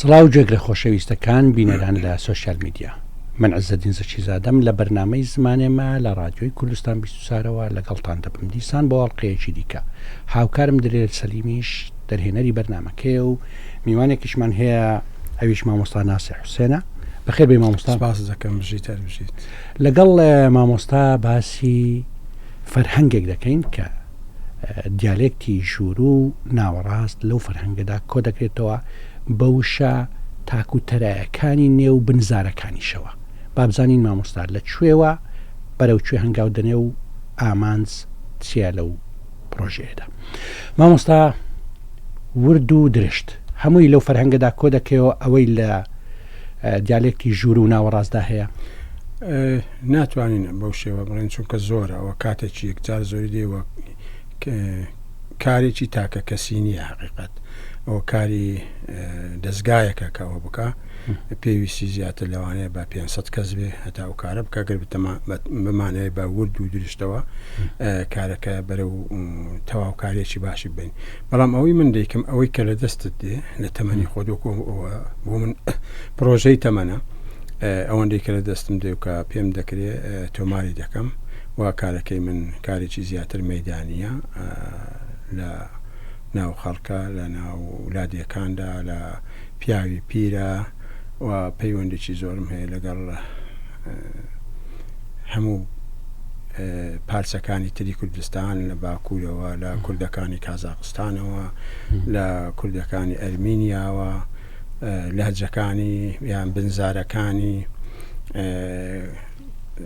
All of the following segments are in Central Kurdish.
سڵاو گوێگرە خۆشەویستەکان بینەران لە سۆشیال میدیا. من عزەدین زەکیزادەم لە بەرنامەی زمانێ مە لە ڕادیۆی کوردستان بیستوسارەوە لەگەڵتان دەبم دیسان بۆ ئەڵقەیەکی دیکە. هاوکارم دلێر سەلیمیش دەرهێنەری بەرنامەکەیە و میوانێکیشمان هەیە ئەویش مامۆستا ناسح حوسێنە. بەخێر بێی مامۆستا. سپاست دەکەم بژیت هەر بژیت. لەگەڵ مامۆستا باسی فەرهەنگێک دەکەین کە دیالێکتی ژووروو و ناوەڕاست لەو فەرهەنگەدا کۆ دەکرێتەوە بە وشە تاک و تەرایەکانی نێو بنزارەکانیشەوە. با بزانین مامۆستا لە کوێوە بەرەو کوێ هەنگاو دەنێ و ئامانج چییە لەو پڕۆژەیەدا. مامۆستا ورد و درشت هەمووی لەو فەرهەنگەدا کۆ دەکەیەوە ئەوەی لە دیالێکتی ژووروو و ناوەڕاستدا هەیە؟ ناتوانین بەو شێوە بڵێن چونکە زۆرە ئەوە کاتێکی یەکجار زۆری دێ وە کارێکی تاکە کەسی نییە حقیقت ئەوە کاری دەستگایەکە کە ئەوە بکە پێویستی زیاتر لەوانەیە بە 500 کەس بێ هەتا ئەو کارە بکە گەر بمانەوێ بە ورد و درشتەوە کارەکە بەرەو تەواوکارێکی باشی بین بەڵام ئەوەی من دەیکەم ئەوەی کە لە دەستت دێ لە تەمەنی خۆت وەکو بۆ من پرۆژەی تەمەنە ئەوەندەی کە لە دەستم دێ و کە پێم دەکرێ تۆماری دەکەم و کارەکەی من کارێکی زیاتر مەدانیە لە ناو خەڵکە لە ناو لادێکاندا لە پیاوی پیرە و پەیوەندێکی زۆرم هەیە لەگەڵ هەموو پارچەکانی تری کوردستان لە باکوورەوە لە کوردەکانی کازاقستانەوە لە کوردەکانی ئەرمینیاوە لەهجەکانی یان بنزارەکانی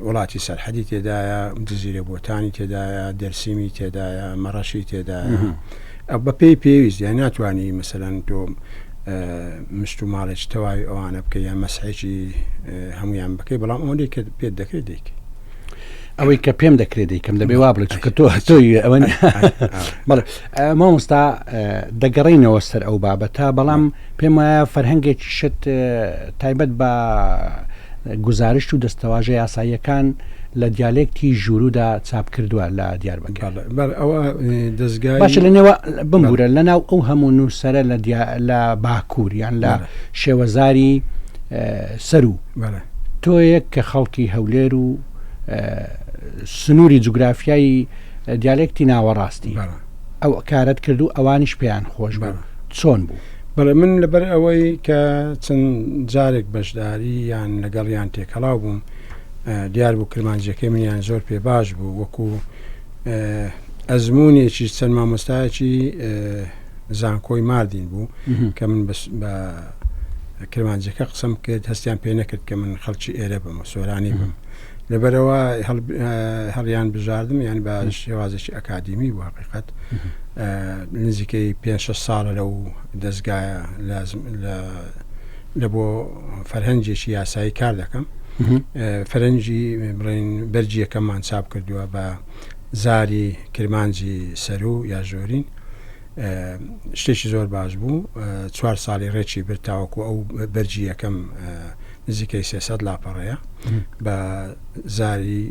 وڵاتی سەرحەدی تێدایە جززیرە بۆتانی تێدایە دەرسیمی تێدایە مەڕەشی تێدایە بە پێی پێویست یان ناتوانانی مەسەلەن تۆ مشت و ماڵێکی تەواوی ئەوانە بکە یان مەسحێکی هەمویان بکەی بەڵام ئەوەندەی کە پێت دەکرێت دەیکەی ئەوەی کە پێم دەکرێت دەیکەم دەبێ وا بڵێ چونکە تۆ تۆی ئەوە بەڵێ مامۆستا دەگەڕینەوە سەر ئەو بابەتە بەڵام پێم وایە فەرهەنگێکی شت تایبەت بە گوزارشت و دەستەواژە یاساییەکان لە دیالێکتی ژوورودا چاپ کردووە لە دیاربەکر. بەڵێ ئەوە دەزگای. باشە لە نێوە بمبوورە لە ناو ئەو هەموو نووسەرە لە لە باکوور یان لە شێوەزاری سەروو تۆیەک کە خەڵکی هەولێر و سنووری جوگرافیایی دیالێکتی ناوەڕاستی ئەو کارەت کرد و ئەوانیش پێیان خۆش بوو چۆن بوو؟ بەڵێ من لەبەر ئەوەی کە چەند جارێک بەشداری یان لەگەڵیان تێکەڵاو بووم دیار بوو کرمانجیەکەی منیان زۆر پێ باش بوو وەکو ئەزمونێکی چەند مامۆستایەکی زانکۆی ماردین بوو کە من بە کرمانجەکە قسەم کرد هەستیان پێ نەکرد کە من خەڵکی ئێرە بم و سۆرانی بم لەبەرەوە هەڵیان بژاردم یان بە شێوازێکی ئەکادیمی بوو حقیقت نزیکەی پێ ساڵە لەو دەستگایە لە بۆ فەرهەنگێکی یاسایی کار دەکەم فەرەنگی بڵێن بەرگی یەکەممان چاپ کردووە بە زاری کرمانجی سەروو یا ژۆرین شتێکی زۆر باش بوو چوار ساڵی ڕێکی برد تاوەکو ئەو بەرگی یەکەم نزیکەی سێسەد لاپەڕەیە بە زاری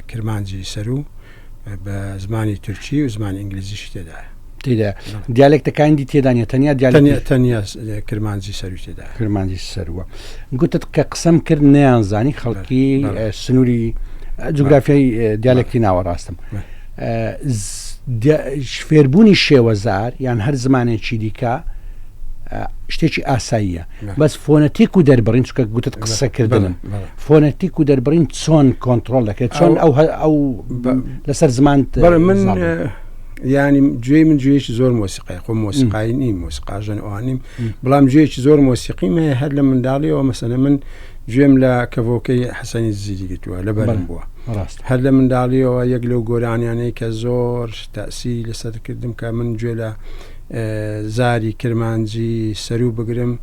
کرمانجی سەروو بە زمانی تورکی و زمانی ئینگلیزیشی تێدایە. تێدا دیالێکتەکانی دی تێدا نیە تەنیا دیالێکت تەنیا کرمانجی سەروی تێدا کرمانجی سەروە گوتت کە قسەم کرد نەیانزانی خەڵکی سنووری جوگرافیای دیالێکتی ناوەڕاستم فێربوونی شێوەزار یان هەر زمانێکی دیکە شتێکی ئاساییە بەس فۆنەتیک و دەربڕین چکە گوتت قسەکردنم فۆنەتیک و دەربڕین چۆن کۆنتترۆل دەکرێت چۆن ئەو ئەو لەسەر زمان من ینی گوێی من گوێیکی زۆر مۆسیقای خۆ مۆسیقایی نیم مۆسیقاژەن ئەوانیم بەڵام گوێیکی زۆر مۆسیقیم هەیە هەر لە منداڵیەوە مەسەنە من گوێم لە کەڤۆکەی حەسەنی زیری گرتووە لە بەرم بووە هەر لە منداڵیەوە یەک لەو گۆرانیانەی کە زۆر تەسی لەسەر کردم کە من گوێ لە زاری کرمانجی سەروو بگرم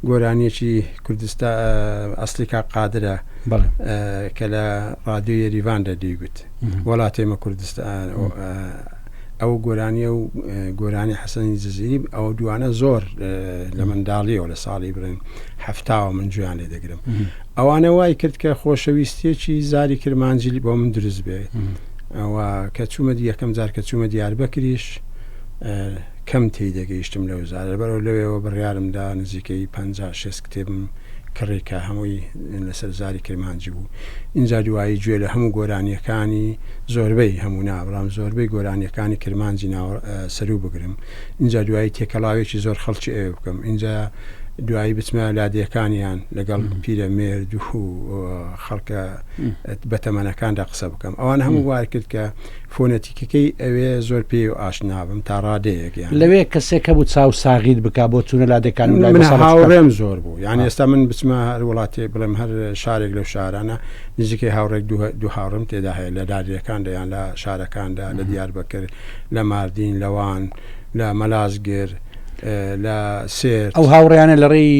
گۆرانیەکی کوردستا ئەسلی کاک قادرە کە لە ڕادیۆ یەریڤان دەدیگوت وڵاتێمە کوردستان ئەو گۆرانیە و گۆرانی حەسەنی جززیری ئەو دوانە زۆر لە منداڵیەوە لە ساڵی بڵێن هەفتاوە من گوێیان لێ دەگرم ئەوانە وای کرد کە خۆشەویستیەکی زاری کرمانجی بۆ من دروست بێ ئەوە کە چوومە یەکەم جار کە چوومە دیاربەکریش. کەم تێی دەگەیشتم لەو زارە لەبەرئەوە لەوێوە بڕیارم دا نزیکەی 50 60 کتێبم کڕی کە هەمووی لەسەر زاری کرمانجی بوو ئینجا دوایی گوێ لە هەموو گۆرانیەکانی زۆربەی هەموو نا بەڵام زۆربەی گۆرانیەکانی کرمانجی ناو سەروو بگرم ئینجا دوایی تێکەڵاوێکی زۆر خەڵکی ئەوێ بکەم ئینجا دوایی بچمە لادێکانیان لەگەڵ پیرەمێرد و خەڵکە بەتەمەنەکاندا قسە بکەم ئەوان هەموو وای کرد کە فۆنەتیکەکەی ئەوێ زۆر پێی ئاشنابم تا ڕادەیەک یان لەوێ کەسێک هەبوو چاو ساغیت بکا بۆ چوونە لادێکان و لای من بەساڵاچووکان؟ هاوڕێم زۆر بوو یان ئێستا من بچمە هەر وڵاتێ بڵێم هەر شارێک لەو شارانە نزیکەی هاوڕێک دوو هاوڕێم تێدا هەیە لە لادێکاندا یان لە شارەکاندا لە دیاربەکر لە ماردین لە وان لە مەلازگر لە سێرت. ئەو هاوڕێیانە لە ڕێی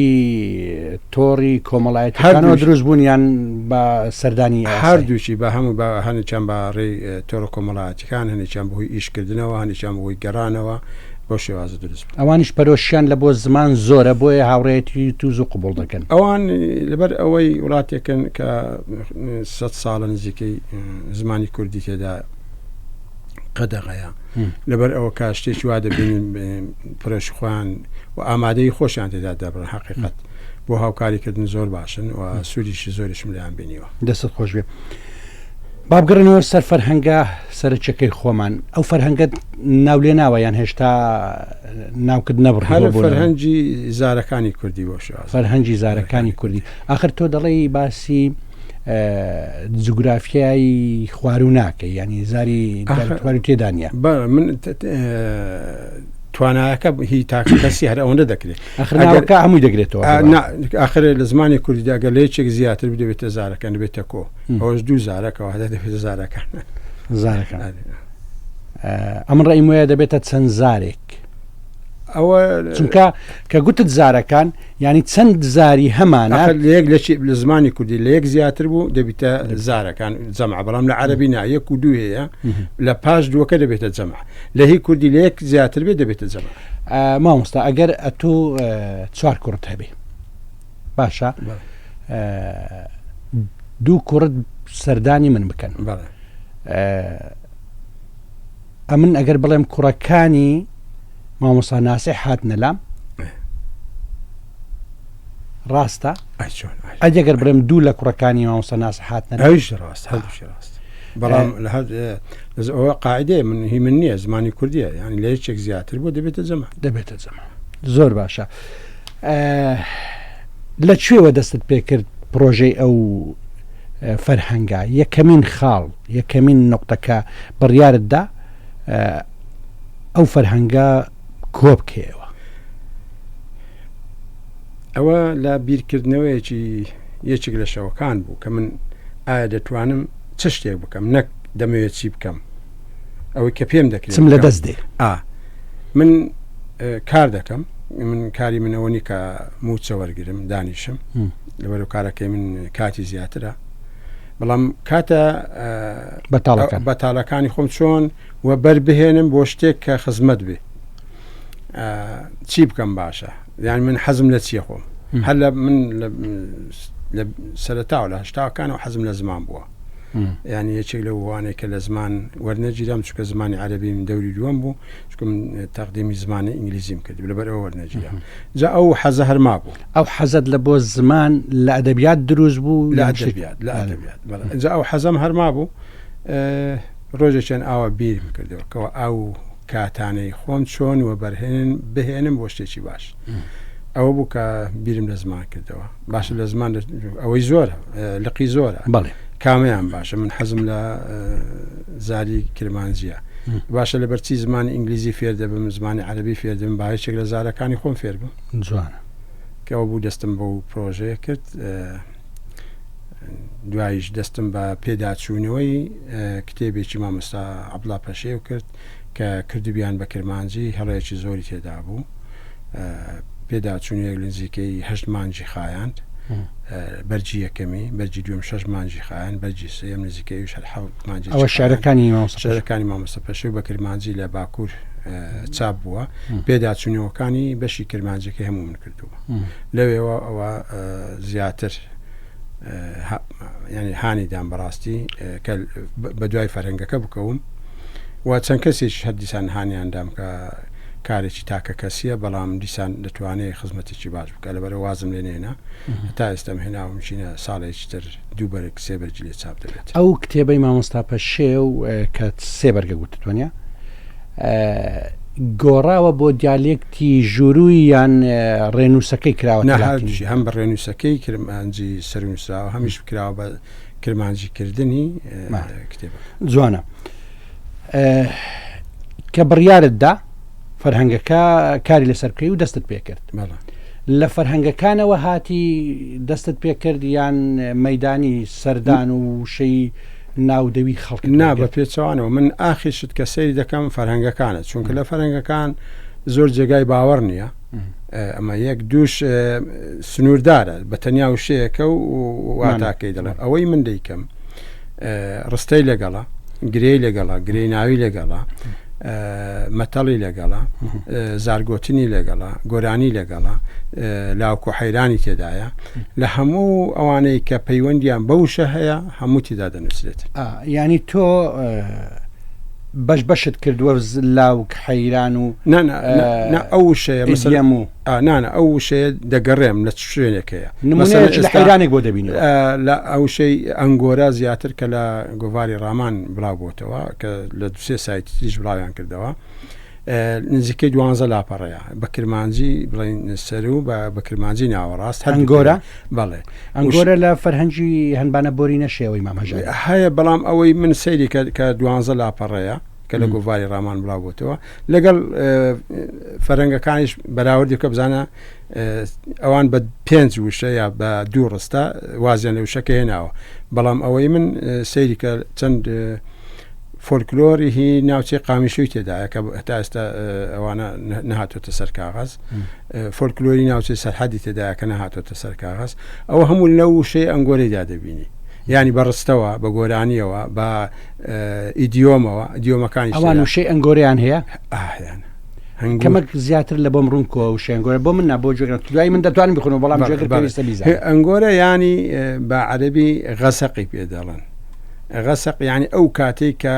تۆڕی کۆمەڵایەتیەکانەوە دروست بوون یان بە سەردانی ئاسایی؟ هەردووکی بە هەموو بە هەنێکیان بە ڕێی تۆڕە کۆمەڵایەتیەکان هەنێکیان بەهۆی ئیشکردنەوە هەنێکیان بەهۆی گەڕانەوە بەو شێوازە دروست بوون. ئەوانیش پەرۆشیان لە بۆ زمان زۆرە بۆیە هاوڕێیەتی تو زوو قبوڵ دەکەن. ئەوان لەبەر ئەوەی وڵاتێکن کە سەد ساڵە نزیکەی زمانی کوردی تێدا قەدەغەیە لەبەر ئەوە کە شتێکی وا دەبینن پرۆش خۆیان و ئامادەی خۆشیان تێدا دەبڕن حقیقت بۆ هاوکاریکردن زۆر باشن و سوودیشی زۆریشم لێیان بینیوە. دەستت خۆش بێ. با بگەڕێنەوە سەر فەرهەنگە سەرەکیەکەی خۆمان ئەو فەرهەنگەت ناو لێ ناوە یان هێشتا ناوکت نەبڕیوە هەر بۆ ناوی؟ فەرهەنگی زارەکانی کوردی بۆ شێواز. فەرهەنگی زارەکانی کوردی ئاخر تۆ دەڵێی باسی جوگرافیای خواروو ناکەی یانی زاری خوارو تێدا نییە من توانایەکە هی تاکە کەسی هەر ئەوەندە دەکرێت ئەخرناوەکە هەمووی دەگرێتەوە آخر لە زمانی کوردیدا گەر لە یەکێک زیاتر بدەبێتە زارەکان دەبێتە کۆ ئەوەش دوو زارەکەەوە هەدە دەبێتە زارەکان زارەکان ئەمن ڕێیم وایە دەبێتە چەند زارێک ئەوە چونکە کە گوتت زارەکان یانی چەند زاری هەمانە؟ ئاخر لە یەک لە چی لە زمانی کوردی لە یەک زیاتر بوو دەبیتە زارەکان جەمع بەڵام لە عەرەبی نا یەک و دوو هەیە لە پاش دووەکە دەبێتە جەمع لە هی کوردی لە یەک زیاتر بێت دەبێتە جەمع. مامۆستا ئەگەر ئەتوو چوار کوڕت هەبێ باشە دوو کوڕت سەردانی من بکەن بەڵێ ئەمن ئەگەر بڵێم کوڕەکانی مامۆستا ناسح هاتنە لام ڕاستە ئەگەر بڵێم دوو لە کوڕەکانی مامۆستا ناسح هاتنە ئەویش ڕاست هەردووشی ڕاست بەڵام لە هەر ئەوە قاعدەیە من هی من نییە زمانی کوردیە یعنی لە یەکێک زیاتر بۆ دەبێتە جەمە دەبێتە جەمە زۆر باشە لە کوێوە دەستت پێکرد پرۆژەی ئەو فەرهەنگە یەکەمین خاڵ یەکەمین نوقتە کە بڕیارت دا ئەو فەرهەنگە کۆ بکەیەوە؟ ئەوە لە بیرکردنەوەیەکی یەکێک لە شەوەکان بوو کە من ئایا دەتوانم چ شتێک بکەم نەک دەمەوێت چی بکەم ئەوەی کە پێم دەکرێت چم لە دەست دێ ئا من کار دەکەم من کاری منەوە نی کە موچە وەرگرم دانیشم لەبەر کارەکەی من کاتی زیاترە بەڵام کاتە بەتاڵەکانی خۆم چۆن و بەر بهێنم بۆ شتێک کە خزمەت بێ چی بکەم باشە یان من حەزم لە چیە خۆم هەر لە من لە سەرتاوە لە هەشتاکان و حەزم لە زمان بووە ینی یەکێک لە وانەیە کە لە زمان وەرنەگیرام چکە زمانی عەربیم دەوری دووەم بوو چکم تەقدیمی زمانی ئینگلیزیم کرد لەبەر ئەوە وەرنەگیرام جا ئەو حەزە هەر مابوو. ئەو حەزەت لە بۆ زمان لە ئەدەبیات دروست بوو لە ئەدەبیات لە ئەدەبیات بەڵێ جا ئەو حەزەم هەر مابوو ڕۆژێکیان ئاوا بیرم کردەوە کەەوە ئەو کاتانەی خۆم چۆن وە بەرهێنن بهێنم بۆ شتێکی باش ئەوە بوو کە بیرم لە زمان کردەوە باشە لە زمان ئەوەی زۆرە لقی زۆرە بەڵێ کامیان باشە من حەزم لە زاری کرمانجیە باشە لەبەرچی زمانی ئینگلیزی فێر دەبم زمانی عەربی فێر دەبم با یەکێک لە زارەکانی خۆم فێر بم جوانە کەەوە بوو دەستم بەو پرۆژەیە کرد دوایش دەستم بە پێداچوونەوەی کتێبێکی مامۆستا عەبدوڵا پەشێو کرد کە کردبیان بە کرمانجی هەڵەیەکی زۆری تێدا بوو پێداچوونەوەیەک لە نزیکەی هەشت مانگی خایاند بەرگی یەکەمی بەرگی دووەم شەش مانگی خایاند بەرگی سێیەم نزیکەی ئەویش هەر حەوت مانگێکی ئەوە خایاند. شعرەکانی مامۆستا پەشێو. شعرەکانی مامۆستا پەشێو بە کرمانجی لە باکوور چاپ بووە پێداچوونەوەکانی بەشی کرمانجیەکەی هەموو من کردووە لەوێوە ئەوە زیاتر ینی هانی دام بەڕاستی کە بە دوای فەرهەنگەکە بکەوم و چەند کەسێک هەر دیسان هانیان دام کە کارێکی تاکە کەسیە بەڵام دیسان دەتوانێت خزمەتێکی باش بکە لەبەرە وازم لێ نێنا تا ئێستم هێناوم چینە ساڵێکی تر دوو بەرگ سێ بەرگی لێ چاپ دەبێت. ئەو کتێبەی مامۆستا پەشێو کە سێ بەرگە گوتت وەنیە گۆڕاوە بۆ دیالێکتی ژووروی یان ڕێنووسەکەی کراوە نا هەردووشی هەم بە ڕێنووسەکەی کرمانجی سەرنووسراوە هەمیش کراوە بە کرمانجی کردنی کتێبە. جوانە کە بڕیارت دا فەرهەنگەکە کاری لەسەر بکەی و دەستت پێکرد لە فەرهەنگەکانەوە هاتی دەستت پێکرد یان مەدانی سەردان و وشەی ناودەوی خەڵک نا بە پێچەوانەوە من ئاخی شت کە سەیری دەکەم فەرهەنگەکانە چونکە لە فەرهەنگەکان زۆر جێگای باوەڕ نییە ئەمە یەک دووش سنووردارە بە تەنیا وشەیەکە و واتاکەی دەڵێن ئەوەی من دەیکەم ڕستەی لەگەڵە گرێی لەگەڵە گرێی ناوی لەگەڵە مەتەڵی لەگەڵە زارگۆتنی لەگەڵە گۆرانی لەگەڵە لاوک و حەیرانی تێدایە لە هەموو ئەوانەی کە پەیوەندیان بەوشە هەیە هەموو تێدا دەنووسرێت ینی تۆ بەش بەشت کردووە لاوک حەیران و نا ئەو وشەیە مەسەلەن و نانا ئەو وشەیە دەگەڕێم لە چ شوێنێک هەیە نمونەیەک لە حەیرانێک بۆ دەبینەوە لە ئەو وشەی ئەنگۆرا زیاتر کە لە گۆڤاری ڕامان بڵاو بۆتەوە کە لە دوسێ سایتی تریش بڵاویان کردەوە نزیکەی دوانزە لاپەڕەیە بە کرمانجی بڵین سەر و بە کرمانجی ناوەڕاست هەر ئەنگۆرا بەڵێ ئەنگۆرە لە فەرهەنگی هەنبانە بۆری نەشێوەی مام هەژار هەیە بەڵام ئەوەی من سەیری کە کە دوانزە لاپەڕەیە کە لە گۆڤاری ڕامان بڵاو بۆتەوە لەگەڵ فەرەنگەکانیش بەراوردی بکە بزانە ئەوان بە پێنج وشە یا بە دوو ڕستە وازیان لە وشەکە هێناوە بەڵام ئەوەی من سەیری کە چەند فۆلکلۆری هی ناوچەی قامیشوی تێدایە کە هەتا ئێستا ئەوانە نەهاتۆتە سەر کاغەز فۆلکلۆری ناوچەی سەرحەدی تێدایە کە نەهاتۆتە سەر کاغەز ئەوە هەموو لەو وشەی ئەنگۆرەیدا دەبینی ینی بە ڕستەوە بە گۆرانیەوە بە ئیدیۆمەوە ئیدیۆمەکانی ئەوان وشەی ئەنگۆریان هەیە ئاهیان کەمەک زیاتر لە بۆم ڕوون کۆ وشەی ئەنگۆرە بۆ من نا بۆ گوێگر دوای من دەتوانم بخونم بەڵام گوێگر پێویستە بیزانێت ئەنگۆرە ینی بە عەربی غەسەقی پێ دەڵێن غەسەق یانی ئەو کاتەی کە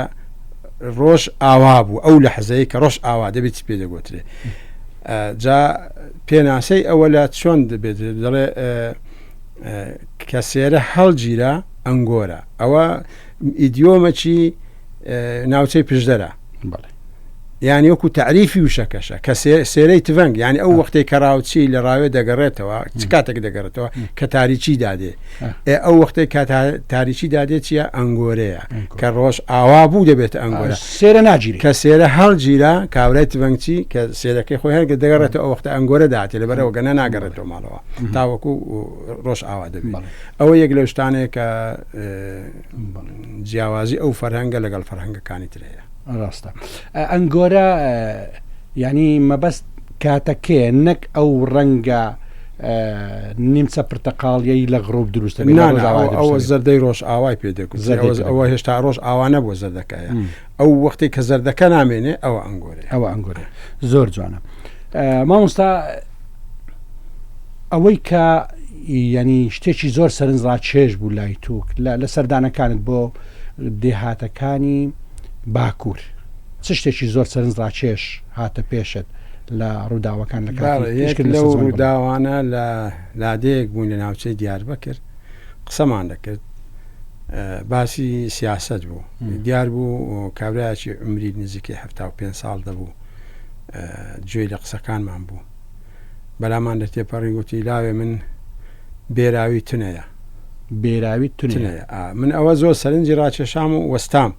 ڕۆژ ئاوا بوو ئەو لەحزەیە کە ڕۆژ ئاوا دەبێت چ پێ دەگوترێ جا پێناسەی ئەوە لە چۆن دەبێت دەڵێ کە سێرە هەڵگیرا ئەنگۆرە ئەوە ئیدیۆمەکی ناوچەی پشدەرە یانی وەکو تەعریفی وشەکەشە کە سێرەی تڤەنگ یانی ئەو وەختێک کە ڕاوچی لە ڕاوێ دەگەڕێتەوە چ کاتێک دەگەڕێتەوە کە تاریکی دادێ ئەو وەختێک کە تاریکی دادێ چییە ئەنگۆرەیە کە ڕۆژ ئاوا بوو دەبێت ئەنگۆرە سێرە ناگیری کە سێرە هەڵگیرا کابرای تڤەنگچی کە سێرەکەی خۆی هەرگە دەگەڕێتەوە ئەو وەختە ئەنگۆرە داهاتێ لەبەرەوە گەنە ناگەڕێتەوە ماڵەوە تاوەکو ڕۆژ ئاوا دەبێت ئەوە یەک لەو شتانەیە کە جیاوازی ئەو فەرهەنگە لەگەڵ فەرهەنگەکانی تر هەیە. ڕاستە ئەنگۆرە یعنی مەبەست کاتەکەیە نەک ئەو ڕەنگە نیمچە پرتەقاڵیەی لە غڕوب دروستە ئەوە زەردەی ڕۆژ ئاوای پێ دەگوت ئەوە هێشتا ڕۆژ ئاوا نەبووە زەردەکەیە ئەو وەختی کە زەردەکە نامێنێ ئەوە ئەنگۆرێ ئەوە ئەنگۆرێ زۆر جوانە مامۆستا ئەوەی کە یعنی شتێکی زۆر سەرنجڕاکێش بوو لای توک لە سەردانەکانت بۆ دێهاتەکانی باکوور چ شتێکی زۆر سەرنجڕاکێش هاتە پێشت لە ڕووداوەکان لە کاتی ئیشکردن لەو ڕووداوانە لە لادێیەک بووین لە ناوچەی دیاربەکر قسەمان دەکرد باسی سیاسەت بوو دیار بوو کابرایەکی عومری نزیکەی 75 ساڵ دەبوو گوێی لە قسەکانمان بوو بەلامان لە تێپەڕی گوتی لاوێ من بێراوی تونەیە. بێراوی تونەیە. من ئەوە زۆر سەرنجی ڕاکێشام و وەستام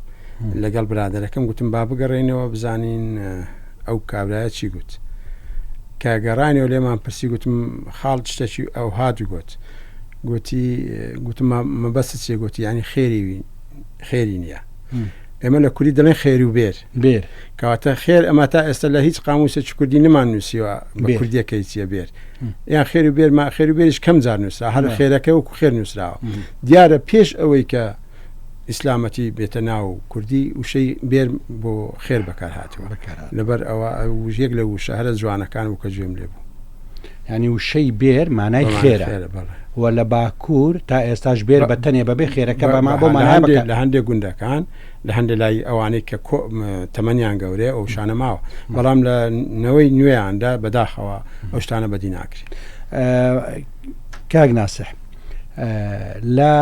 لەگەڵ برادەرەکەم گوتم با بگەڕێینەوە بزانین ئەو کابرایە چی گوت. کە گەڕانەوە لێمان پرسی گوتم خاڵ شتێکی ئەو هات گوت. گوتی گوتم مەبەست چیە گوتی یانی خێری خێری نییە. ئێمە لە کوردی دەڵێن خێر و بێر. بێر. کەواتە خێر ئەمە تا ئێستا لە هیچ قاموسێکی کوردی نەمان نووسیوە بە کوردیەکەی چیە بێر. یان خێر و بێر ما خێر و بێریش کەم جار نووسرا هەر خێرەکە وەکو خێر نووسراوە. دیارە پێش ئەوەی کە ئیسلامەتی بێتە ناو کوردی وشەی بێر بۆ خێر بەکار هاتووە. لەبەر ئەوە یەک لە وشە هەرە جوانەکان بوو کە گوێم لێ بوو. ینی وشەی بێر مانای خێرە و لە باکوور تا ئێستاش بێر بە تەنێ بەبێ خێرەکە بەما بۆ مانای بکە. لە هەندێک گوندەکان لە هەندێک لای ئەوانەی کە تەمەنیان گەورەیە ئەو شانە ماوە بەڵام لە نەوەی نوێیاندا بەداخەوە ئەو شتانە بەدی ناکرێت. کاک ناسح لە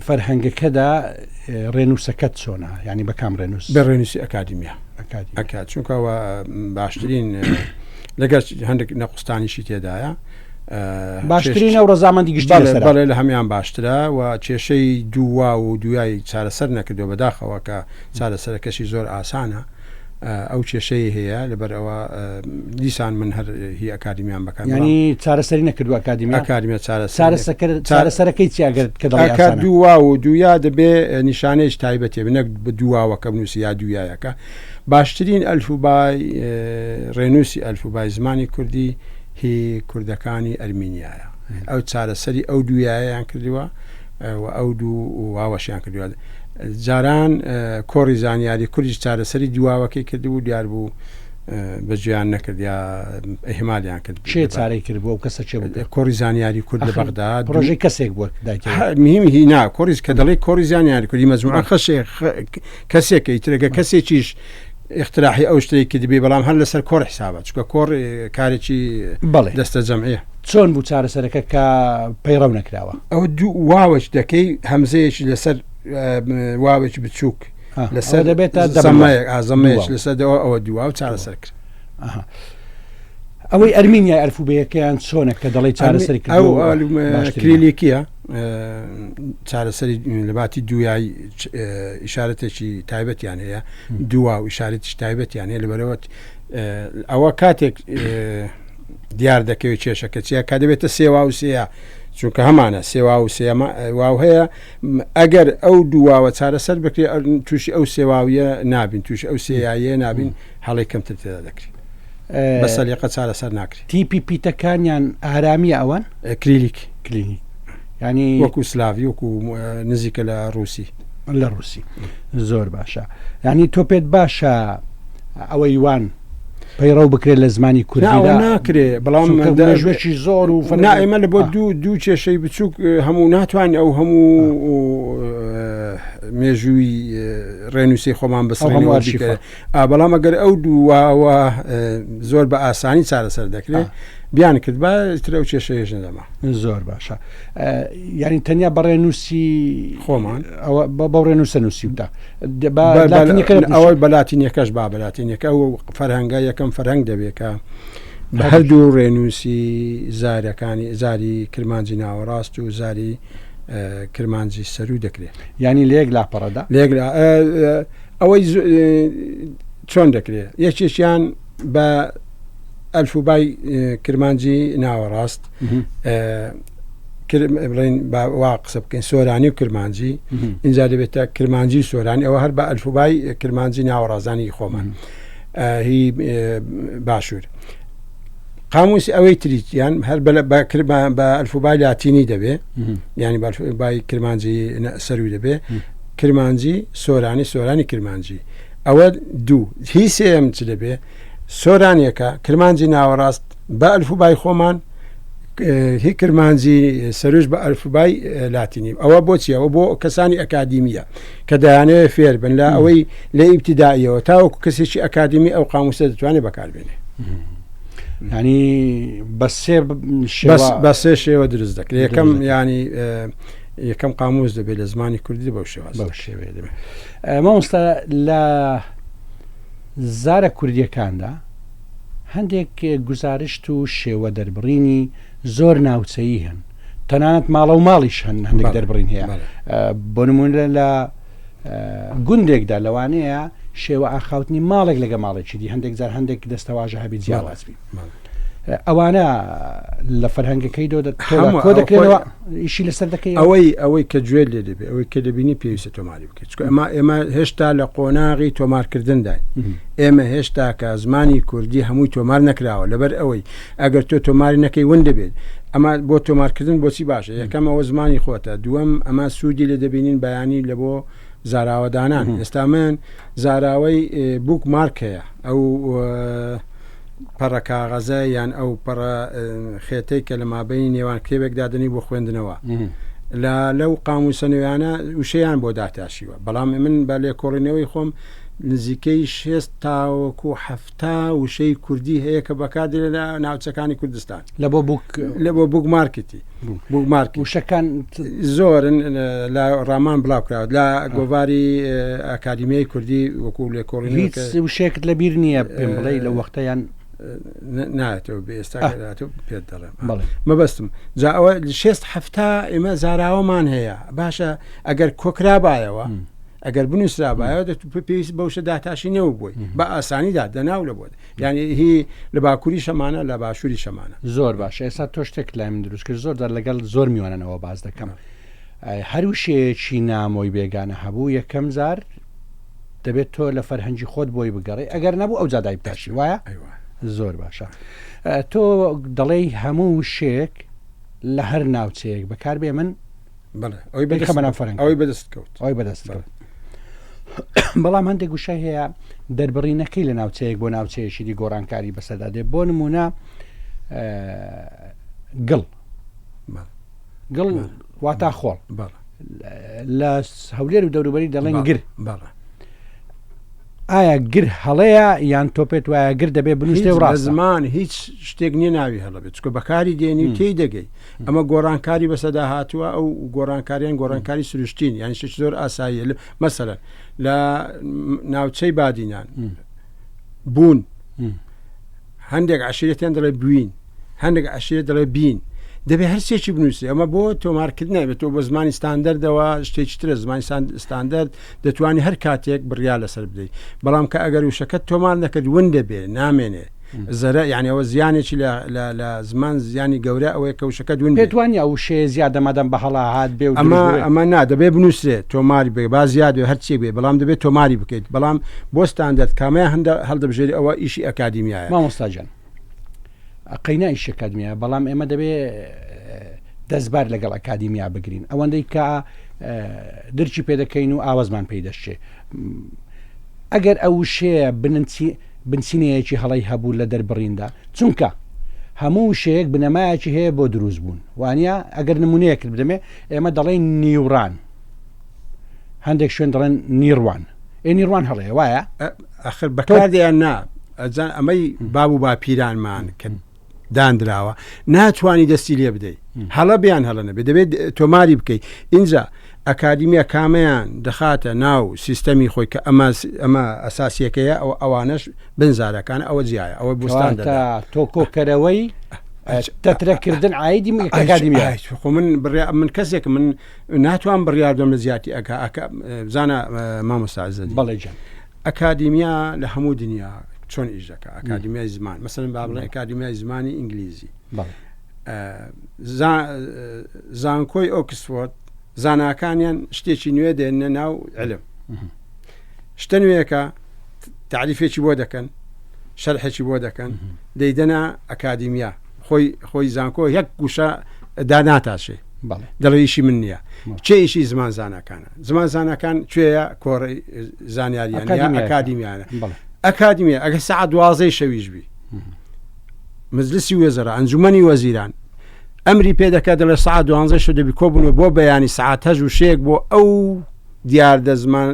فەرهەنگەکەدا ڕێنووسەکەت چۆنە یعنی بە کام ڕێنووس؟ بە ڕێنووسی ئەکادیمیا ئەکات چونکە ئەوە باشترین لەگەر هەندێک نەقوستانیشی تێدایە باشترین ئەو ڕەزامەندی گشتی لەسەرە. بەڵێ لە هەمان باشترە و کێشەی دووا و دوای چارەسەر نەکردووە بەداخەوە کە چارەسەرەکەشی زۆر ئاسانە ئەو کێشەی هەیە لەبەر ئەوە دیسان من هەر هی ئەکادیمیان بەکار ینی چارەسەری نەکردو ئەکادیمیا ئەکادیمیا چارەسەکرد چارەسەرەکەی چی ئەگەر کە دەڵێ ئەکا دووا و دویا دەبێ نیشانەیەکی تایبەتێ نەک بە دوواوەکە بنووسی یا دویایەکە باشترین ئەلفوبای ڕێنووسی ئەلفوبای زمانی کوردی هی کوردەکانی ئەرمینیایە ئەو چارەسەری ئەو دویایەیان کردووە و ئەو دوو واوەشیان کردووە جاران کۆڕی زانیاری کوردیش چارەسەری دواوەکەی کردبوو دیار بوو بەجێیان نەکرد یا ئیهمالیان کرد. کێ چارەی کرد بوو ئەو کەسە کێ بوو؟ کۆڕی زانیاری کورد لە بەغدا پرۆژەی کەسێک بووە دایکی مهم هی نا کۆڕیز کە دەڵێ کۆڕی زانیاری کوردی مەجموعە خەشێ کەسێکە ئیترەگە کەسێکیش اختراحی ئەو شتەی کردبێ بەڵام هەر لەسەر کۆڕ حسابە چونکە کۆڕ کارێکی بەڵێ دەستە جەمعیە. چۆن بوو چارەسەرەکە کە پەیڕەو نەکراوە؟ ئەوە دوو واوەش دەکەی هەمزەیەکی لەسەر واوێکی بچووک لەسەر دەبێت زەمەیەک ئازەمەیەک لەسەر دەوە ئەوە دووا و چارەسەر کرد. ئەوەی ئەرمینیای ئەلفوبێیەکەیان چۆنە کە دەڵێی چارەسەری کردووە ئەو کریلیکیە چارەسەری لە باتی دویای ئیشارەتێکی تایبەتیان هەیە دوا و ئیشارەتیش تایبەتیان هەیە لەبەرەوە ئەوە کاتێک دیار دەکەوێت کێشەکە چیە کە دەبێتە سێوا و سێە چونکە هەمانە سێوا و سێما واو هەیە ئەگەر ئەو دوواوە چارەسەر بکرێت تووشی ئەو سێواویە نابین تووشی ئەو سێیاییە نابین هەڵی کەمتر تێدا دەکرێت بە سەلیقە چارەسەر ناکرێت. تیپی پیتەکانیان ئارامیە ئەوان؟ کلیلیک. کلینیک ینی وەکو سلاڤی وەکو نزیکە لە ڕوسی. لە ڕوسی زۆر باشە ینی تۆ پێت باشە ئەوەی وان پەیڕەو بکرێت لە زمانی کوردیدا ناکرێ بەڵام مێژوێکی زۆر و نا ئێمە لە بۆ دوو دوو کێشەی بچووک هەموو ناتوانین ئەو هەموو مێژووی ڕێنووسی خۆمان بسڕینەوە ئا بەڵام ئەگەر ئەو دوو واوە زۆر بە ئاسانی چارەسەر دەکرێت بیان کرد با تر ئەو کێشەیەش نەدەما زۆر باشە یعنی تەنیا بە ڕێنووسی خۆمان ئەوە بە ڕێنووسە نووسیوتە ئەوەی بە لاتینیەکەش با بە لاتینیەکە ئەو فەرهەنگە یەکەم فەرهەنگ دەبێت کە بە هەردوو ڕێنووسی زارەکانی زاری کرمانجی ناوەڕاست و زاری کرمانجی سەروو دەکرێت ینی لە یەک لاپەڕەدا لێک ئەوەی چۆن دەکرێت یەکێکیان بە ئەلفوبای کرمانجی ناوەڕاست بڵین وا قسە بکەین سۆرانی و کرمانجی اینجا دەبێتە کرمانجی سۆرانی ئەوە هەر بە ئەلفوبای کرمانجی ناوەڕازانی خۆمان هی باشوور. قاموسی ئەوەی تریان هەر بە ئەلفوبای لاتینی دەبێ ینی بای کرمانجی سەروی دەبێ کرمانجی سۆرانی سۆرانی کرمانجی ئەوە دوو هی سێم چ دەبێ سۆرانیەکە کرمانجی ناوەڕاست بە ئەلفوبای خۆمان هی کرمانجی سەروش بە ئەلفوبای لاتینی ئەوە بۆچی ئەوە بۆ کەسانی ئەکادیمیە کە دەیانەوێت فێر بن لە ئەوەی لە ئیبتیداییەوە تاوەکو کەسێکی ئەکادیمی ئەو قاموسە دەتوانێت بەکاربێنێ. ینی بە سێ بە سێ شێوە دروست دەکرێت یەکەم ینی یەکەم قاموس دەبێت لە زمانی کوردی بەو شێواز بەو شێوەیە دەبێت مامۆستا لە زارە کوردیەکاندا هەندێک گوزارشت و شێوە دەربڕینی زۆر ناوچەیی هەن تەنانەت ماڵە و ماڵیش هەن هەندێک دەربڕین هەیە بۆ نمونە لە گوندێکدا لەوانەیە شێوە ئاخاوتنی ماڵێک لەگە ماڵێکی دی هەندێک جار هەندێک دەستەواژە هەبی جیاواز بی ئەوانە لە فەرهەنگەکەی دۆ کۆ دەکرێنەوە ئیشی لەسەر دەکەی ئەوەی ئەوەی کە گوێ لێ دەبێ ئەوەی کە دەبینی پێویستە تۆماری بکەیت چونکە ئەمە ئێمە هێشتا لە قۆناغی تۆمارکردنداین ئێمە هێشتا کە زمانی کوردی هەمووی تۆمار نەکراوە لەبەر ئەوەی ئەگەر تۆ تۆماری نەکەی ون دەبێت ئەمە بۆ تۆمارکردن بۆچی باشە یەکەم ئەوە زمانی خۆتە دووەم ئەمە سوودی لێ دەبینین بەیانی لە بۆ زاراوەدانان ئێستا من زاراوەی بوک مارک هەیە ئەو پەڕە کاغەزە یان ئەو پەڕە خێتەی کە لە مابەینی نێوان کتێبێک دادەنی بۆ خوێندنەوە لە لەو قاموسە نوێیانە وشەیان بۆ داتاشیوە بەڵام من بە لێکۆڵینەوەی خۆم نزیکەی شێست تاوەکو حەفتا وشەی کوردی هەیە کە بەکاردێ لە ناوچەکانی کوردستان لە بۆ بوک لە بۆ بوک مارکتی بوک مارکت وشەکان زۆرن لە ڕامان بڵاو کراوە لە گۆڤاری ئەکادیمیای کوردی وەکو لێکۆڵینەوە هیچ وشەیەکت لە بیر نییە پێم بڵێ لە وەختەیان نایەتەوە بێ ئێستا هاتوو پێت دەڵێم مەبەستم جا ئەوە شێست حەفتا ئێمە زاراوەمان هەیە باشە ئەگەر کۆکرابایەوە ئەگەر بنووسرابایەوە پێویست بەوشە داتاشی نەوە بووی بە ئاسانی دا دەناو لە بۆت یعنی هی لە باکووری شەمانە لە باشووری شەمانە زۆر باش ئێستا تۆ شتێک لای من دروست کرد زۆر جار لەگەڵ زۆر میوانانەوە باس دەکەم هەر وشەیەکی نامۆی بێگانە هەبوو یەکەم جار دەبێت تۆ لە فەرهەنگی خۆت بۆی بگەڕێ ئەگەر نەبوو ئەو جادای بتاشی وایە زۆر باشە تۆ دەڵێی هەموو وشەیەک لە هەر ناوچەیەک بەکاربێ من بەڵێ ئەوی بەخەمە ناو فەرهەنگ ئەوی بەدەست کەوت ئەوی بەدەست کەوت بەڵام هەندێک وشە هەیە دەربڕینەکەی لە ناوچەیەک بۆ ناوچەیەکی دی گۆڕانکاری بەسەردا دێ بۆ نمونە گڵ گڵ واتا خۆڵ لە هەولێر و دەوروبەری دەڵێن گر ئایا گر هەڵەیە یان تۆ پێت وایە گر دەبێ بنووسێ و ڕاست زمان هیچ شتێک نییە ناوی هەڵە بێت چکە بەکاری دێنی و تێی دەگەی ئەمە گۆڕانکاری بەسەدا هاتووە ئەو گۆڕانکاریان گۆڕانکاری سروشتین یان شتێکی زۆر ئاساییە مەسەلەن لە ناوچەی بادینان بوون هەندێک عشیرەتیان دەڵێ بوین هەندێک عشیرە دەڵێ بین دەبێ هەر سێکی بنووسی ئەمە بۆ تۆمارکردن نابێت تۆ بە زمانی ستاندەردەوە شتێکی ترە زمانی ستاندەرد دەتوانانی هەر کاتێک بڕیار لەسەر بدەیت بەڵام کە ئەگەر وشەکە تۆمار نەکرد ون دەبێ نامێنێ زەرە یعنی ئەوە زیانێکی لە زمان زیانی گەورە ئەوەیە کە وشەکە دوون پێت وانە ئەو شێ زیادە مادەم بە هەڵا هات بێ ئەمە ئەمە نا دەبێ بنووسرێت تۆماری بێ با زیاد بێ هەرچی بێ بەڵام دەبێت تۆماری بکەیت بەڵام بۆ ستاندەرد کامیان هەندە هەڵدەبژێری ئەوە ئیشی ئەکادیمیایە مامۆستا گیان قەینا ئیشی ئەکادیمیایە بەڵام ئێمە دەبێ دەستبار لەگەڵ ئەکادیمیا بگرین ئەوەندەی کە درکی پێ دەکەین و ئاوازمان پێی دەشێ ئەگەر ئەو وشەیە بنچی بنچینەیەکی هەڵەی هەبوو لە دەربڕیندا چونکە هەموو وشەیەک بنەمایەکی هەیە بۆ دروست بوون وانە ئەگەر نمونەیەکت بدەمێ ئێمە دەڵێن نیوڕان هەندێک شوێن دەڵێن نیڕوان ئێ نیڕوان هەڵەیە وایە؟ ئەخر بەکاردێیان نا ئەجان ئەمەی باب و باپیرانمان کە دانراوە ناتوانانی دەستی لێ بدەیت هەڵە بیان هەڵە نەبێت دەبێت تۆماری بکەیت اینجا ئەکادیمیا کامەیان دەخاتە ناو سیستەمی خۆی کە ئەمە ئەمە ئەساسیەکەیە ئەو ئەوانەش بنزارەکان ئەوە جیایە ئەوە بستان تۆ کۆکەرەوەی تەترەکردن عیدی ئەکادیمیا خۆ من بڕیا من کەسێک من ناتوان بڕیار بدەم لە جیاتی ئەکا ئەکا بزانە مامۆستا عزەدی بەڵێ گیان. ئەکادیمیا لە هەموو دنیا چۆن ئیش دەکا ئەکادیمیای زمان مەسەلەن با بڵێن ئەکادیمیای زمانی ئینگلیزی بەڵێ. زانکۆی ئۆکسفۆرد زاناکانیان شتێکی نوێ دێنە ناو علم شتە نوێیەکە تعریفێکی بۆ دەکەن شەرحێکی بۆ دەکەن دەیدەنە ئەکادیمیا خۆی خۆی زانکۆ یەک گوشە داناتاشێ دەڵێ ئیشی من نییە چێ ئیشی زمان زانەکانە زمان زانەکان کوێیە کۆڕی زانیاریان ئەکادیمیانە ئەکادیمیە ئەگە سەعات دوازەی شەویش بی مجلسی وێزەرە ئەنجومەنی وەزیران ئەمری پێ دەکات دەڵێ سەعات دوانزە شەو دەبی کۆبوونەوە بۆ بەیانی سەعات هەشت وشەیەک بۆ ئەو دیاردە زمان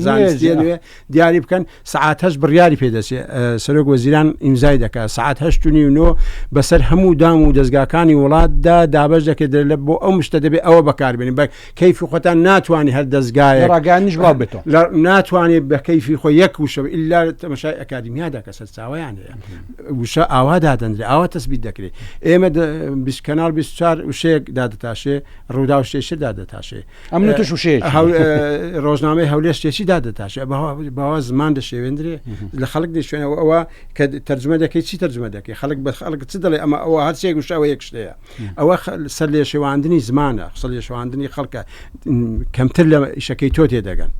زانستیە نوێ دیاری بکەن سەعات هەشت بڕیاری پێ دەچێ سەرۆک وەزیران ئیمزای دەکات سەعات هەشت و نیو نۆ بەسەر هەموو دام و دەزگاکانی وڵاتدا دابەش دەکرێت لە بۆ ئەو مشتە دەبێ ئەوە بەکاربێنی بە کەیفی خۆتان ناتوانانی هەر دەزگایە ڕاگەیاندنیش بڵاو بێتەوە ناتوانێت بە کەیفی خۆ یەک وشە ئللا تەمەشای ئەکادیمیا دەکە سەرچاوەیان هەیە وشە ئاوا دادەنرێ ئاوا تەسبیت دەکرێت ئێمە کەناڵ 24 وشەیەک دادەتاشێ ڕوودا و شتێکی دادەتاشێ ئەمن و تۆش وشەیەکی ڕۆژنامەی هەولێر شتێکی دادەتاشێ باوا زمان دەشێوێندرێ لە خەڵک دەشوێنەوە ئەوە کە تەرجمە دەکەی چی تەرجمە دەکەی خەڵک بە خەڵک چ دەڵێ ئەمە ئەوە هەرچێک وشە ئەوە یەک شتەیە ئەوە سەر لێ شێواندنی زمانە سەر لێ شێواندنی خەڵکە کەمتر لە ئیشەکەی تۆ تێدەگەن.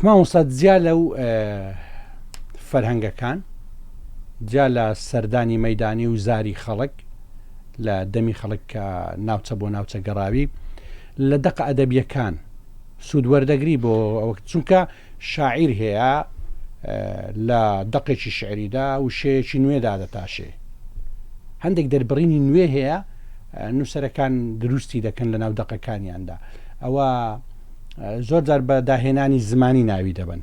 مامۆستا جیا لەو فەرهەنگەکان جیا لە سەردانی مەدانی و زاری خەڵک لە دەمی خەڵک کە ناوچە بۆ ناوچە گەڕاوی لە دەقە ئەدەبیەکان سوود وەردەگری بۆ ئەوە چونکە شاعیر هەیە لە دەقێکی شعریدا وشەیەکی نوێ دادەتاشێ. هەندێک دەربڕینی نوێ هەیە نووسەرەکان دروستی دەکەن لە ناو دەقەکانیاندا. ئەوە زۆر جار بە داهێنانی زمانی ناوی دەبەن.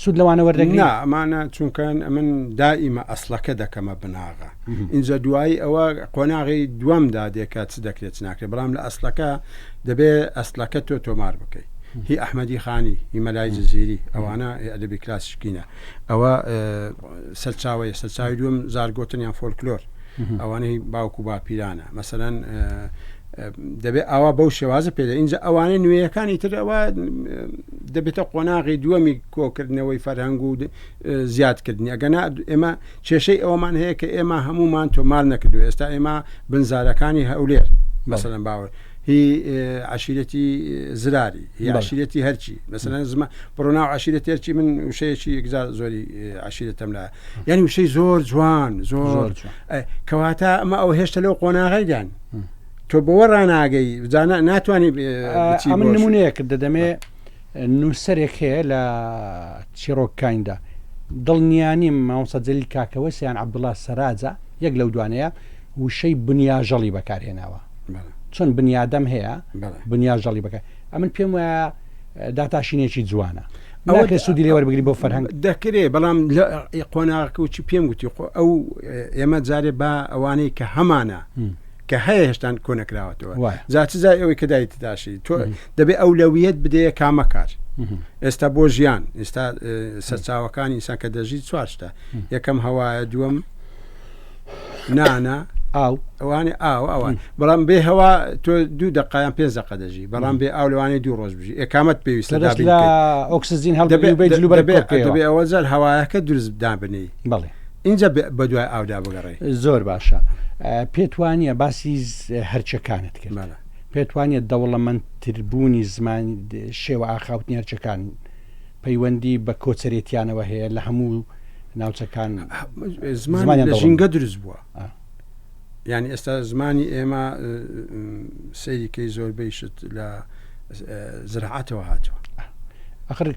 سوود لەوانە وەردەگری؟ نا ئەمانە چونکە ئەمن دائیمە ئەسڵەکە دەکەمە بناغە ئینجا دوایی ئەوە قۆناغی دووەمدا دێکە چ دەکرێت چ ناکرێت بەڵام لە ئەسڵەکە دەبێ ئەسڵەکە تۆ تۆمار بکەیت هی ئەحمەدی خانی هی مەلای جزیری ئەوانە ئەدەبی کلاسیکینە ئەوە سەرچاوەیە سەرچاوی دووەم زارگۆتن یان فۆلکلۆر ئەوانەی باوک و باپیرانە مەسەلەن دەبێ ئاوا بەو شێوازە پێدە اینجا ئەوانەی نوێیەکانی تر ئەوە دەبێتە قۆناغی دووەمی کۆکردنەوەی فەرهەنگ و زیادکردنی ئەگەنا ئێمە کێشەی ئەوەمان هەیە کە ئێمە هەمومان تۆمار نەکردو ئێستا ئێمە بنزارەکانی هەولێر مەسەلەن باوە هی عشیرەتی زراری هی عشیرەتی هەرچی مەسەلەن زمە بڕۆناو عشیرەتی هەرچی من وشەیەکی یەکجار زۆری عشیرەتەم لایە یعنی وشەی زۆر جوان زۆر کەواتە ئەمە ئەو هێشتا لەو قۆناغەیدان تۆ بەوە ڕناگەی جانا ناتوانانی من نمونەیەکرد دەدەمێ نووسەرێک هەیە لە چیڕۆککایندا دڵنیانیم مامۆستا جەلیل کاکەوەس یان عەبدوڵا سەراجە یەک لەو دوانەیە وشەی بنیاژەڵی بەکارهێناوە چۆن بنیادەم هەیە بنیاژەڵی بەکار ئەمن پێم وایە داتاشینێکی جوانە ئەوە سوودی لێ وەربگری بۆ فەرهەنگ دەکرێ بەڵام لە قۆناغەکە و چی پێم گوتی خۆ ئەو ئێمە جارێ با ئەوانەی کە هەمانە کە هەیە هێشتان کۆنەکراوەتەوە جا چ جای ئەوەی کە دایت داشی تۆ دەبێ ئەولەویەت بدەیە کامە کار ئێستا بۆ ژیان ئێستا سەرچاوەکانی ئینسان کە دەژی چوارشتە یەکەم هەوایە دووەم نانە ئاو ئەوانێ ئاو ئەوان بەڵام بێ هەوا تۆ دوو دقایان پێ زەقە دەژی بەڵام بێ ئاو لەوانەیە دوو ڕۆژ بژی ئێکامەت پێویستە ئۆکسجین هەڵدەبێ ئەوە جار هەوایەکە دروست دابنی بەڵێ ئینجا بە دوای ئاودا بگەڕێ زۆر باشە پێت وانە باسی هەرچەکانت کرد پێت وانە دەوڵەمەندتربوونی زمان شێوە ئاخاوتنی هەرچەکان پەیوەندی بە کۆچەرێتیانەوە هەیە لە هەموو ناوچەکان زمان لە ژینگە دروست بووە یعنی ئێستا زمانی ئێمە سەیریکەی زۆربەی شت لە زراعەتەوە هاتووە ئەخر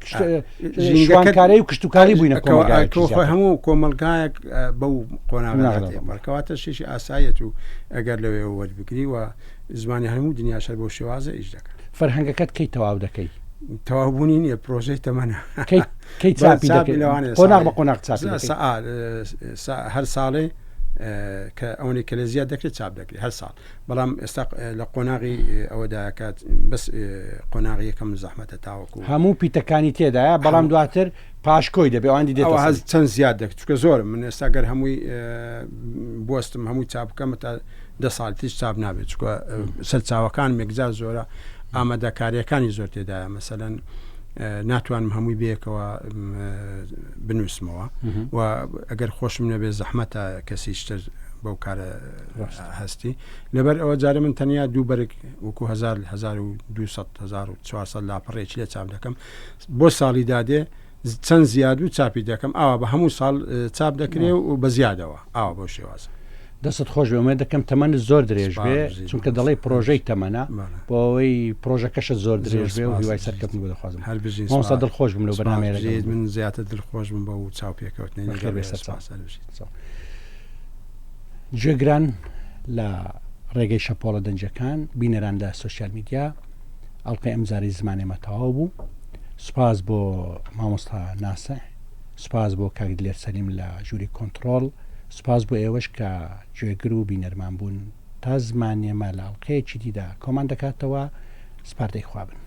ژینگەکارەی و کشتتوکاری بووینە هەموو کۆمەلگایەک بەو قۆناغەکەواتە شێشی ئاسایەت و ئەگەر لەوێ وەربگری و زمانی هەموو دنیا شەر بۆ شێوازە ئیش دەکات فەرهەنگەکەت کەی تەواو دەکەی؟ تەواوبوونی نییە پرۆژەی تەمەنە کەی کەی چاپی دەکەی لەوانەیە قۆناغ بە قۆناغ چاپی دەکەی؟ هەر ساڵێ کە ئەوەی کە لە زیاد دەکرێت چاپ دەکرێت هەر ساڵ بەڵام ئێستا لە قۆناغی ئەوەدا کات بەس قۆناغی یەکەم زەحمەتە تاوەکو هەموو پیتەکانی تێدایە بەڵام دواتر پاشکۆی دەبێ ئەوان دی دێتە هەز چەند زیاد دەکرێت چونکە زۆر من ئێستا گەر هەمووی بوەستم هەمووی چاپ بکەم تا دە ساڵ تریش چاپ نابێت چونکە سەرچاوەکانم یەکجار زۆرە ئامادەکاریەکانی زۆر تێدایە مەسەلەن ناتوانم هەمووی بەیەکەوە بنووسمەوە و ئەگەر خۆشم نەبێ زەحمەتە کەسیشتر بەو کارە هەستی لەبەر ئەوە جارە من تەنیا دوو بەرگ وەکو 1200 1400 لاپەڕێکی لێ چاپ دەکەم بۆ ساڵی دادێ چەند زیاد بوو چاپی دەکەم ئاوا بە هەموو ساڵ چاپ دەکرێ و بە زیادەوە ئاوا بەو شێوازە. دەستت خۆش بێ ئومێد دەکەم تەمەنت زۆر درێژ بێ چونکە دەڵێی پرۆژەی تەمەنە بۆ ئەوەی پرۆژەکەشت زۆر درێژ بێ و هیوای سەرکەوتن بۆ دەخوازم هەر بژین مامۆستا دڵخۆش بووم لەو بەرنامەیە لەگەڵ بژیت من زیاتر دڵخۆش بووم بەو چاوپێکەوتنەی بەخێر بێ سەرچاو. گوێگران لە ڕێگەی شەپۆڵە دەنگەکان بینەران لە سۆشیال میدیا ئەڵقەی ئەمجارەی زمانێمە تەواو بوو سوپاس بۆ مامۆستا ناسع سوپاس بۆ کاک دلێر سەلیم لە ژووری کۆنتڕۆڵ سوپاس بۆ ئێوەش کە گوێگر و بینەرمان بوون تا زمانێمە لە ئەڵقەیەکی دیدا کۆمان دەکاتەوە سپاردەی خوا بن.